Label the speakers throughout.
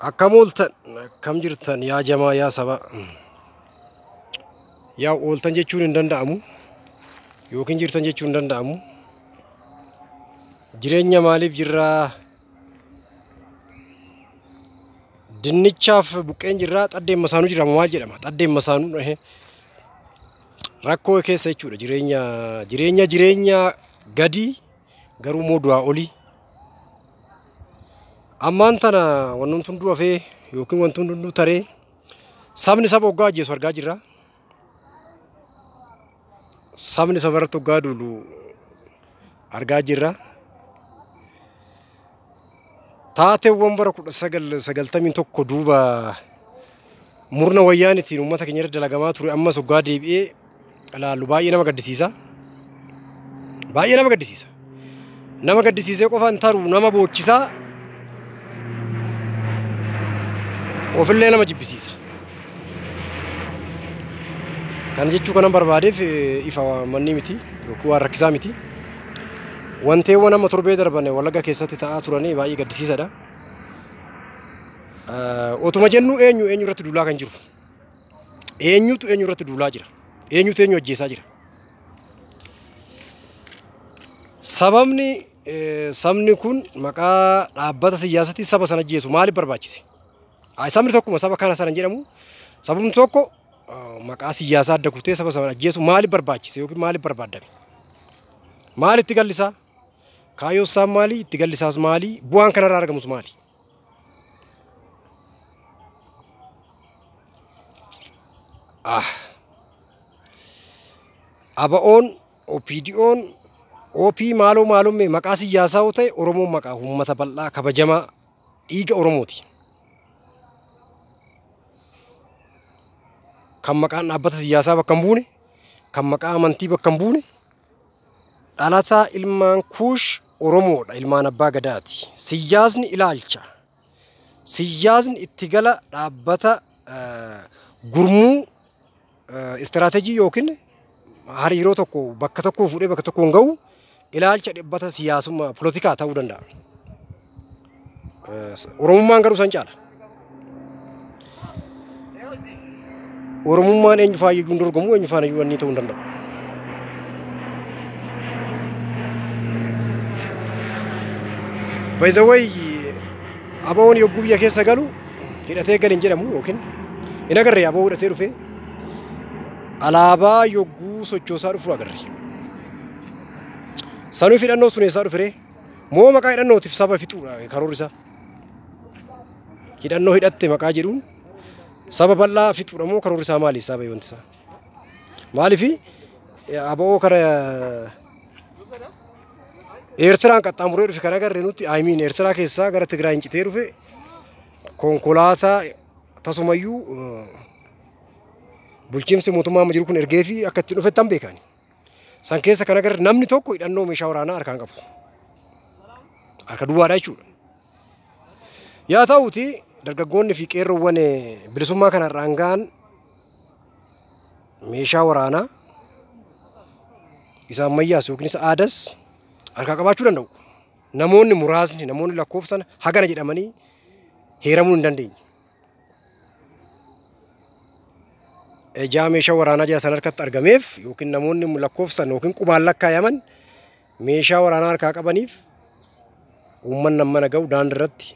Speaker 1: Akkam ooltan, akkam jirtan yaa jamaa yaa saba. Yaa ooltan jechuun hin danda'amu yookiin jirtan jechuun hin danda'amu. Jireenya maaliif jirraa? Dinnichaaf buqqeen jirraa, xaddeen masaanuu jira maal jedhama? Xaddeen masaanuu rakkoo keessa jechuudha. Jireenya jireenya jireenya gadii garuu immoo du'aa olii. Ammaan tana wantoonni hunduu hafee yookiin wantoonni hunduu taree sabni saba hoggaa ajjeesu argaa jirra. Sabni saba irratti hoggaa duulu argaa jirra. Taateewwan bara 1991 duuba murna wayyaanitiin uummata keenya irra dalagamaa ture ammas hoggaa deebi'ee ilaallu baay'ee nama gaddisiisa. Baay'ee nama gaddisiisa. Nama gaddisiisee qofaan taru nama boochisaa ofillee nama jibbisiisa. Kana jechuu kanan barbaadeef ifa manni miti yookiin waan rakkisaa miti. Wanteewwan amma torbee darban Wallagga keessatti ta'aa turanii baay'ee gaddisiisadha. Otuma jennu eenyu eenyu irratti duulaa kan jiru? Eenyutu eenyu irratti duulaa jira? Eenyutu eenyu ajjeesaa jira? Sababni sabni kun maqaa dhaabbata siyaasaatiin saba sana ajjeesu maaliif barbaachise? Sabni tokkuma saba kana sana jedhamu sababni tokko maqaa siyaasaa adda kutee saba sana ajjeesu maaliif barbaachise yookiin maaliif barbaadame? Maal itti gallisaa? Kaayyoon isaa maali? Itti gallisaas maali? Bu'aan kanarraa argamus maali? ABO'n, OPDO'n, OP maaloo maaloo maqaa siyaasaa yoo ta'e Oromoon maqaa uummata bal'aa kabajamaa dhiiga Oromooti. Kan maqaan dhaabbata siyaasaa bakka hin buune, kan maqaa amantii bakka hin buune, dhalataa ilmaan Kuush Oromoodha, ilmaan Abbaa Gadaati. Siyaasni ilaalcha. Siyaasni itti gala dhaabbata gurmuu istiraatejii yookiin hariiroo tokko bakka tokkoo fuudhee bakka tokkoon gahu ilaalcha dhaabbata siyaasummaa polotikaa ta'uu danda'a. Oromummaan garuu san caala. Oromummaan eenyu faayyuu hin dorgomu, eenyu faana iyyuu wanni ta'uu hin danda'u. By the way, ABO'n yogguu biyya keessa galu hidhatee gal hin jedhamu yookiin hin agarre. ABO hidhatee dhufe alaabaa yogguu sochoosaa dhufu agarre. Sanuuf hidhannoo sun eessaa dhufe ree? Moo maqaa hidhannootiif saba fixuudha karoorri isaa? Hidhannoo hidhatte maqaa jedhuun saba bal'aa fixuudha moo karoorri isaa maali? Saba wanti isaa? Maaliifi ABO kara Eertiraan qaxxaamuree dhufe kan agarre nuti, I mean Eertiraa keessaa gara Tigraay citee dhufe konkolaataa tasumayyuu bulchiinsi mootummaa amma jiru kun ergee fi akka ittiin dhufettan beekani. San keessa kan agarre namni tokko hidhannoo meeshaa waraanaa harkaan qabu. Harka duwwaadha jechuudha. Yaa ta'uti dargaggoonni fi qeerroowwan bilisummaa kanarraan ga'an meeshaa waraanaa isa ammayyaas yookiin isa aadaas harkaa qabaachuu danda'u. Namoonni muraasni namoonni lakkoofsan hagana jedhamanii heeramuu hin dandeenye. Ejaa meeshaa waraanaa jala san harkatti argameef yookiin namoonni lakkoofsan yookiin qubaan lakkaayaman meeshaa waraanaa harkaa qabaniif uummanni amma ga'u daandii irratti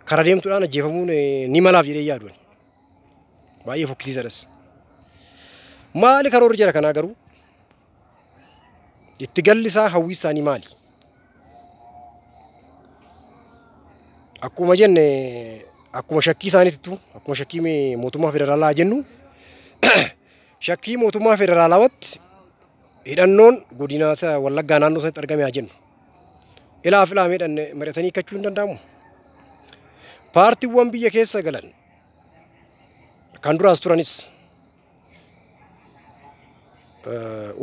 Speaker 1: karaa deemtuudhaan ajjeefamuun ni malaaf jedhee yaadu. Baay'ee fokkisiisadhas. Maali karoorri jara kanaa garuu? Itti galli isaa hawwii isaanii maali? Akkuma jenne akkuma shakkii isaaniittu akkuma shakkii mootummaa federaalaa jennu shakkii mootummaa federaalaawatti hidhannoon godinaata Wallaggaa naannoo sanatti argame haa jennu. Ilaaf ilaameedhaan mari'atanii hiikkachuu hin danda'amu. Paartiiwwan biyya keessa galan kan duraas turanis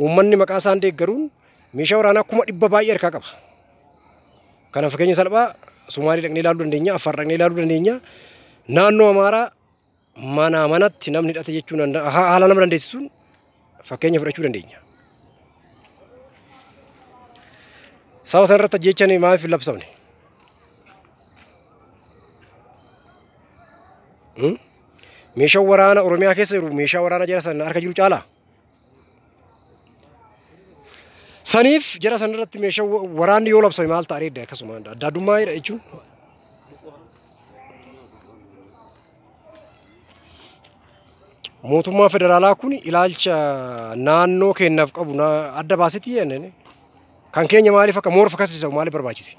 Speaker 1: uummanni maqaa isaan deeggaruun meeshaa waraanaa 100,000 baay'ee harkaa qaba. Kana fakkeenya salphaa Sumaalee dhaqnee ilaaluu dandeenya, Affaar dhaqnee ilaaluu dandeenya. Naannoo Amaaraa manaa manatti namni hidhate jechuun haala nama dandeessisuun fakkeenya fudhachuu dandeenya. Saba sana irratti ajjeechaan maaliif hin labsamne? Meeshaan waraana Oromiyaa keessa jiru meeshaa waraana jara sana harka jiru caalaa. Saniif jara sana irratti meeshaa waraanni yoo labsame maal ta'a reedda akkasuma adda addummaa jedha jechuun. Mootummaa federaalaa kun ilaalcha naannoo keenyaaf qabu adda baasetti jenneen kan keenya maaliif akka moorfa akkas ta'u maaliif barbaachise?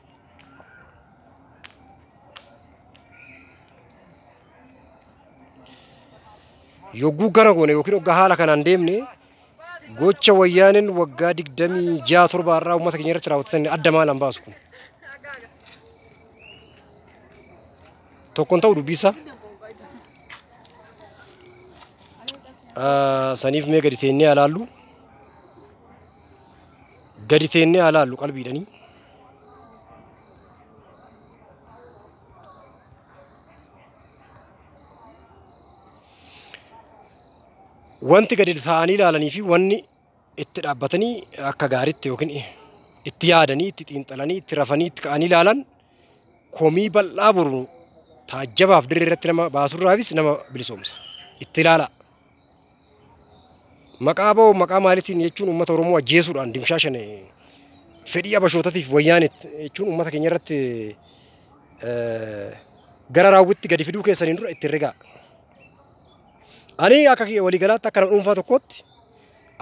Speaker 1: Yogguu gara goone yookiin hoggaa haala kanaan deemne gocha wayyaaneen waggaa 26 7 irraa uummata keenya irratti raawwatan adda maal hin baasu kun. Tokkoon ta'u dubbisaa. Saniif mee gadi teennee alaallu. Gadi teennee alaallu qalbiidhanii. Wanti gadi taa'anii ilaalanii fi wanni itti dhaabbatanii akka gaariitti yookiin itti yaadanii, itti xiinxalanii, itti rafanii, itti ka'anii ilaalan komii bal'aa boru taajjabaaf dirree irratti nama baasurraafis nama bilisoomsa. Itti ilaalaa. Maqaa ba'u maqaa maaliitiin jechuun uummata Oromoo ajjeesuudhaan dimshaashan fedhii abashootatiif wayyaanit jechuun uummata keenya irratti gara raawwitti gadi fiduu keessaniin dura itti herregaa. Ani akka waliigalaatti akka nama dhuunfaa tokkootti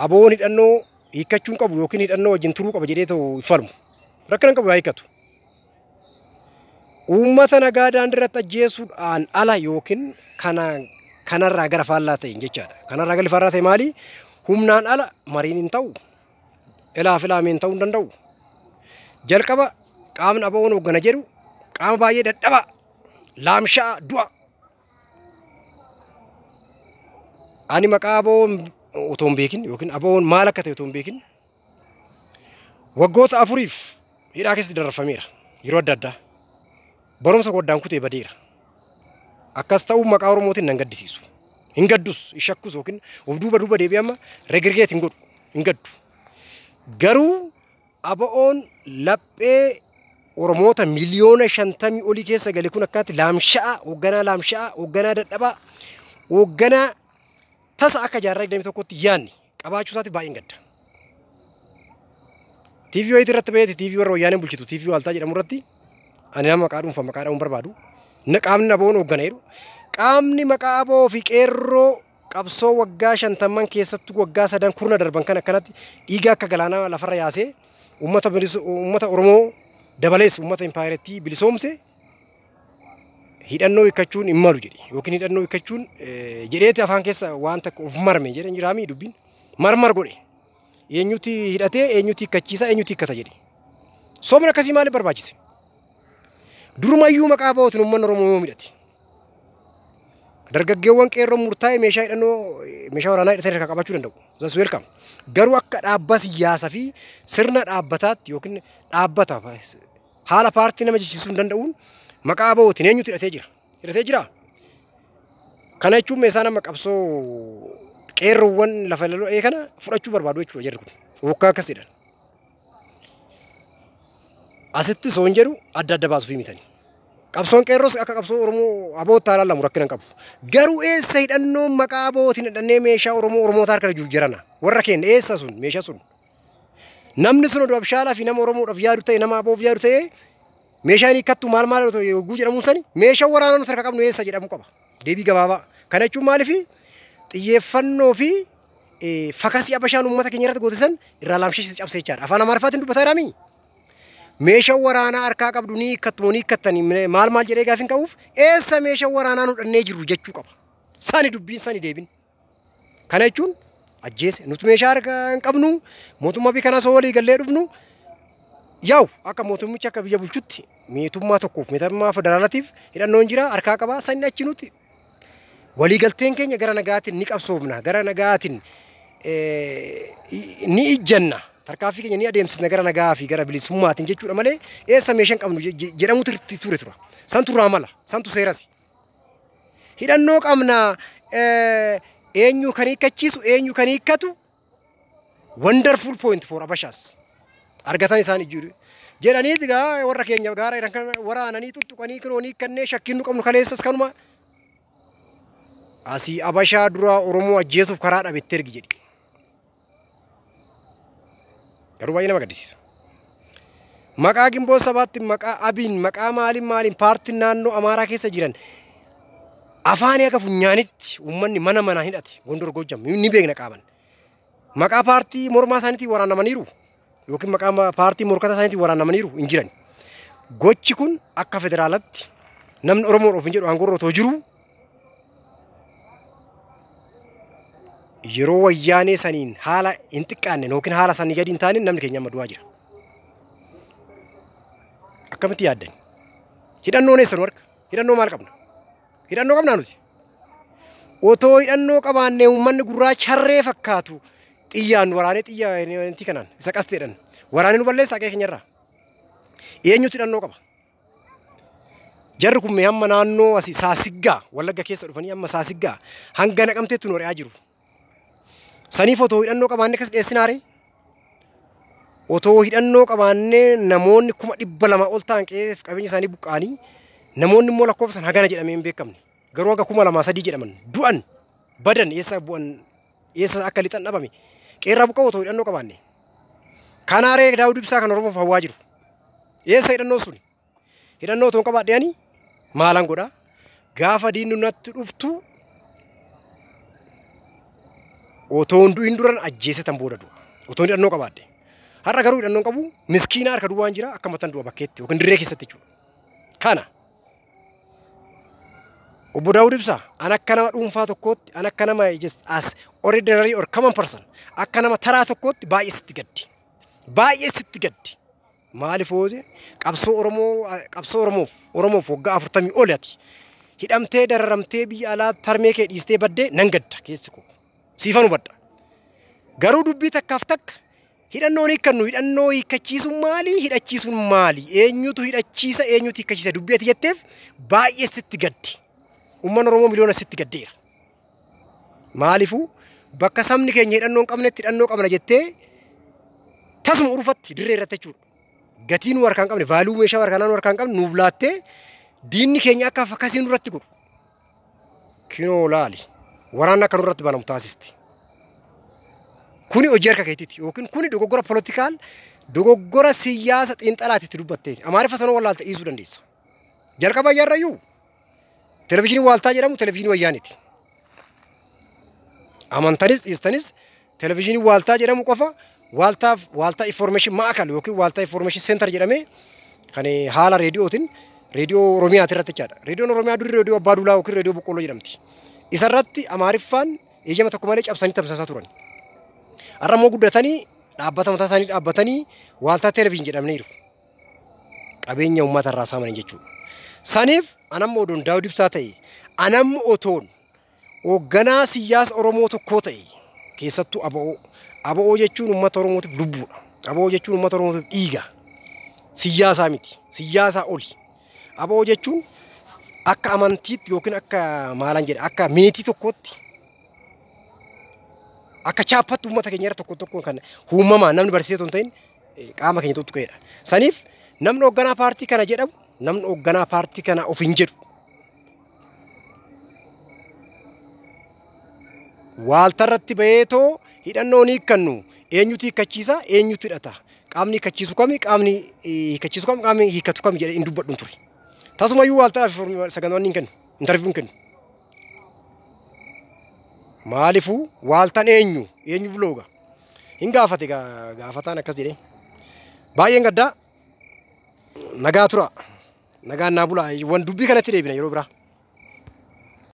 Speaker 1: aboon hidhannoo hiikkachuun qabu yookiin hidhannoo wajjin turuu qaba jedhee ta'u hin falmu. Rakkina hin qabu yaa hiikkatu. Uummata nagaa daandii irratti ajjeesuudhaan ala yookiin kanarraa gara faallaa ta'e jechaadha. Kanarraa gara faallaa ta'e maali? Humnaan ala mariin hin ta'u. Ilaa fi laameen ta'uu hin danda'u. Jalqaba qaamni aboon hooggana jedhu qaama baay'ee dadhabaa, laamsha'a, du'a. Ani maqaa aboon otoo hin beekin yookiin aboon maal akka ta'e otoo hin beekin waggoota 4 hidhaa keessatti dararfameera yeroo adda addaa. Barumsa goddaan kutee badeera. Akkas ta'uu maqaa Oromootiin nan gaddisiisu. Hin gaddus, hin shakkus yookiin of duuba duuba deebi'ee amma regirgeet hin godhu, hin gaddu. Garuu aboon laphee Oromoota miliyoona 50 olii keessa gale kun akkaatti laamsha'a, hoogganaa laamsha'a, hoogganaa dadhabaa, hoogganaa tasa akka jaarraa 21tti yaanne qabaachuu isaatti baay'een gadda. TV wayitii irratti baheeti TV warra wayyaaneen bulchitu TV Waaltaa jedhamu irratti ani nama maqaa dhuunfaa maqaa dha'uun barbaadu. Qaamni aboon hooggana jedhu. Qaamni maqaa aboo fi qeerroo qabsoo waggaa 50 keessattuu waggaa 3 kurna darban kan akkanatti dhiiga akka galaanaa lafarra yaasee uummata Oromoo dabalees uummata impaayireettii bilisoomse hidhannoo hiikkachuun hin malu jedhe yookiin hidhannoo hiikkachuun jedheeti afaan keessa waan takka of marme jedhan jiraamii dubbiin marmar godhe eenyuti hidhatee eenyuti hiikkachiisa eenyuti hiikkata jedhe. Sobni akkasii maaliif barbaachise? Durumayyuu maqaa ba'ootiin uummanni Oromoo yoo midhate. Dargaggeewwan qeerroo murtaa'e meeshaa hidhannoo meeshaa waraanaa hidhatanii harkaa qabachuu danda'u. That's welcome. Garuu akka dhaabbata siyaasaa fi sirna dhaabbataatti yookiin dhaabbata haala paartii nama jechisuu hin danda'uun maqaa ba'ootiin eenyutu hidhatee jira? Hidhatee jira. Kana jechuun meeshaa nama qabsoo qeerroowwan lafa lola'ee kana fudhachuu barbaadu jechuudha jarri kun. Waggaa akkas jedhan. Asitti soon jedhu adda adda baasuuf himitani. Qabsoon qeerroos akka qabsoo Oromoo abootti haalaan lamu rakkina hin qabu. Garuu eessa hidhannoon maqaa abootiin hidhannee meeshaa Oromoo Oromoota harka jiru jirana. Warra keenya eessa sun meeshaa sun. Namni sun oduu abshaalaa fi nama Oromoodhaaf yaadu ta'e nama aboof yaadu ta'e meeshaa inni hiikkattu maal maal yogguu jedhamu sani meeshaa waraanaa nuti harka qabnu eessa jedhamu qaba. Deebii gabaabaa. Kana jechuun maaliifi xiyyeeffannoo fi fakasii abashaan uummata keenya irratti goote san irraa laamsheessee cabsee jechaadha. Afaan Amaariffaatiin dubbataa jiraamii? Meeshaa waraanaa harkaa qabdu ni hiikkattu moo ni hiikkattanii maal maal jedhee gaafiin qabuuf eessa meeshaa waraanaa nu dhannee jirru jechuu qaba. Sani dubbiin sani deebin. Kana jechuun ajjeese nuti meeshaa harkaa hin qabnu mootummaa biyya kanaa osoo walii gallee dhufnu yaa'u akka mootummichi akka biyya bulchutti mootummaa tokkoof mootummaa federaalaatiif hidhannoon jira harkaa qabaa sani achi nuti waliigalteen keenya gara nagaatiin ni qabsoofna gara nagaatiin ni ijjanna. Tarkaaffii keenya ni adeemsisna gara nagaa fi gara bilisummaatiin jechuudha malee eessa meeshaan qabnu jedhamutu ture tura. Santu irraa mala, santu seeras. Hidhannoo qabna eenyu kan hiikkachiisu eenyu kan hiikkatu wonderful point for Abashaas. Argatan isaan ijjiiru. Jedhaniiti gaa warra keenya gaara jiran kana waraananii tuttuqanii kunoo ni hiikkannee shakkiin nu qabnu kaleessas kanuma. Asii Abashaa duraa Oromoo ajjeesuuf karaa dhabetti ergi jedhi. Garuu baay'ee nama gaddisiisa. Maqaa Ginboot Sabaatti, maqaa Abiin, maqaa maaliin maaliin paartiin naannoo Amaaraa keessa jiran afaanii akka funyaanitti uummanni mana manaan hidhate Gondor Gojjam ni beekna qaaban. Maqaa paartii mormaa isaaniitiin waraanamaniiru yookiin maqaa paartii morkata isaaniitiin waraanamaniiru hin jiran. Gochi kun akka federaalatti namni Oromoon of hin jedhu aangorra otoo jiru yeroo wayyaanee saniin haala hin xiqqaanne yookiin haala sanii gadi hin taane namni keenya amma du'aa jira. Akkamitti yaaddan? Hidhannoon eessa nu harka? Hidhannoo maal qabna? Hidhannoo qabnaa nuti? Otoo hidhannoo qabaannee uummanni gurraacha harree fakkaatu xiyyaan waraanee xiyya wanti kanaan isa qasteedhaan waraanee nu balleessaa qe'ee keenyarraa. Eenyutu hidhannoo qaba? Jarri kun mee hamma naannoo asii Saasiggaa Wallagga keessa dhufanii amma Saasiggaa hanga Naqamteetti nu ari'aa jiru. Saniif otoo hidhannoo qabaannee akkas dhiyeessinaaree? Otoo hidhannoo qabaannee namoonni 200,000 ol ta'an qe'ee fi qabeenya isaanii buqqa'anii namoonni immoo lakkoofsan hagana jedhamee hin beekamne. Garuu hanga 2,000-3,000 jedhaman du'an badan eessa bu'an eessa akka lixan dhabame. Qeerraa buqqa'u otoo hidhannoo qabaanne. Kanaaree Daawud Ibsaa kan Oromoof hawwaa jiru. Eessa hidhannoo suni? Hidhannoo otoo hin qabaadhe ani maalan godhaa? Gaafa diinni natti dhuftu otoo hin du'in duran ajjeese tan booda du'a. Otoo hidhannoo qabaadhe. Har'a garuu hidhannoo hin qabu miskiina harka duwwaan jira akka matan du'a bakkeetti yookiin dirree keessatti jechuudha. Kana Obbo Daawud Ibsaa an akka nama dhuunfaa tokkootti an akka nama just as ordinary or common person akka nama taraa tokkootti baay'ee sitti gaddi. Baay'ee sitti gaddi. Maaliif hoo qabsoo Oromoo qabsoo Oromoof Oromoof waggaa 40 ol ati hidhamtee dararamtee biyya alaa tarmee kee dhiistee baddee nan gadda keessi koo. Siifan hubadha. Garuu dubbii takkaaf takka hidhannoon hiikkannu hidhannoo hiikkachiisuun maali hidhachiisuun maali eenyutu hidhachiisa eenyutu hiikkachiisa dubbii ati jetteef baay'ee sitti gaddi. Uummanni Oromoo miliyoona sitti gaddeera. Maaliifuu bakka sabni keenya hidhannoo hin qabnetti hidhannoo qabna jettee tasuma urfatti dirree irratti jechuudha. Gatii nu harkaan qabne vaaluu meeshaa harkaan nu harkaan qabne nuuf laattee diinni keenya akka fakkasii nurratti godhu. Kinoo laali waraanni akka nurratti banamu taasiste. Kuni hojii harka keetiiti yookiin kuni dogoggora poolitikaal dogoggora siyaasa xiinxalaati itti dubbattee Amaariffa sanoo wallaalte dhiisuu dandeessa. Jalqaba ijaarrayyuu televizyiinii Waaltaa jedhamu televizyiinii wayyaaniiti. Amantanis dhiistanis televizyiinii Waaltaa jedhamu qofa Waaltaaf Waaltaa Information Maakal yookiin Waaltaa Information Center jedhamee kan haala reediyootiin reediyoo Oromiyaati irratti jechaadha. Reediyoon Oromiyaa durii reediyoo Abbaa Duulaa yookiin reediyoo Boqqolloo jedhamti. Isarratti Amaariffaan eeyyama tokko malee cabsanii tamsaasaa turan. Har'a immoo guddatanii dhaabbata mataa isaanii dhaabbatanii Waaltaa Television jedhamaniiru. Qabeenya uummata irraa saamanii jechuudha. Saniif anamma odoon Daawud Ibsaa ta'e anamma otoon hoogganaa siyaasa Oromoo tokkoo ta'e keessattuu ABO. ABO jechuun uummata Oromootiif lubbuudha. ABO jechuun uummata Oromootiif dhiiga. Siyaasaa miti. Siyaasaa oli. ABO jechuun akka amantiitti yookiin akka maalan jedha akka meetii tokkootti akka chaappatti uummata keenya irra tokko tokkoon kan uumamaan namni barsiisee otoo hin ta'in qaama keenya tuttuqeedha. Saniif namni hoogganaa paartii kana jedhamu namni hoogganaa paartii kana of hin jedhu. Waaltarratti baheetoo hidhannoo ni hiikkannu eenyutu hiikkachiisa eenyutu hidhata qaamni hiikkachiisu kami qaamni hiikkachiisu kami qaamni hiikkatu kami jedhee hin dubbadhu ture. Tasumayyuu waaltadhaaf sagantaan hin kennu intarviiyuu hin kennu. Maaliifuu waaltaan eenyu eenyuuf looga hin gaafate gaafataan akkas jedhee baay'een gaddaa nagaa tura nagaan naa bulaa wan dubbii kanatti deebina yeroo biraa.